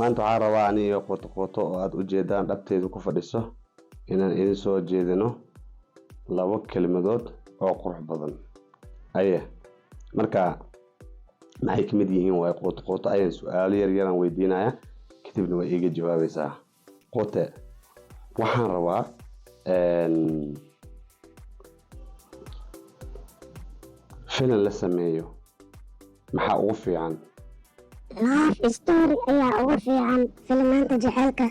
Maanta waxaa rabaa aniga Quuto Quuto oo aad ujeedaan dhabteedu ku fadhiso inaan idin soo jeedino labo kelmadood oo qurux badan. Aye, marka maxay ka mid yihiin? Waay Quuto Quuto ayaan su-aalo yar yaraan weydiinaya, kadibna way iiga jawaabaysaa. Quute, waxaan rabaa filim la sameeyo maxaa ugu fiican? Love story ayaa ugu fiican filimaanta jaceylka.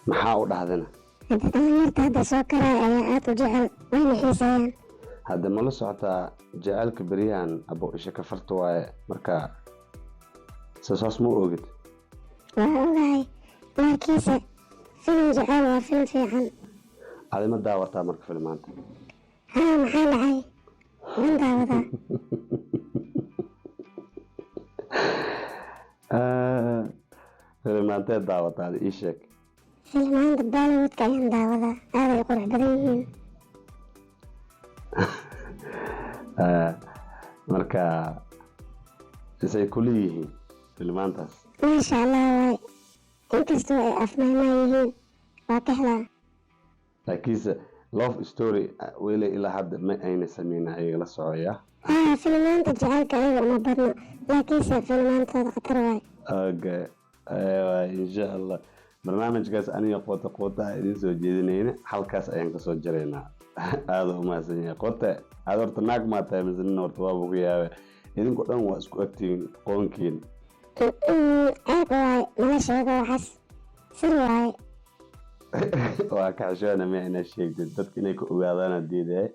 Maxaa u dhahdana? Hadda dhalinyarta hadda soo karaya ayaa aad u jecel, wayna xiiseeyaan. Hadda ma la socotaa jaceylka beryahan abo isha ka farta waaye, marka sasaas ma ogid? Waa ogahay, laakiinse filim jeceyl waa filim fiican. Adi ma daawataa marka filimaanta? Haa, maxaa dhacay? Waan daawadaa. Filimaantee daawataa adi, ii sheeg. Filimaanta Bollywoodka ayaan daawadaa, aaday u qurux badan yihiin. Marka isay kula yihiin filimaantaas? Maasha Allah waay, inkastoo ay afmahmaa yihiin waa ka helaa. Laakiinse love story weli ilaa hadda ma ayna sameyna, ayaga la socoyaa. Haa, filimaanta jaceylka ayaga uma badno, laakiinse filimaantooda khatar waay. Okay, aywa, insha Allah barnaamijkaas aniga Qoota Qoota a idiin soo jeedinayna halkaas ayaan kasoo jaraynaa. Aada u mahadsan yahay Qote. Aad horta naag maa tahay mise nin? Horta waaba ku yaabe, idinku dhan waa isku agtihiin qoonkiin. Ceeb waay, mala sheego waxaas, sir waaye. Waa ka xishoona miya inaad sheegtid dadka inay ku ogaadaan diidaye?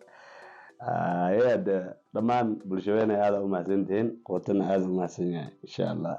Hade dhammaan bulshadeena aada u mahadsantihiin, Qootana aada u mahadsan yahay, insha Allah.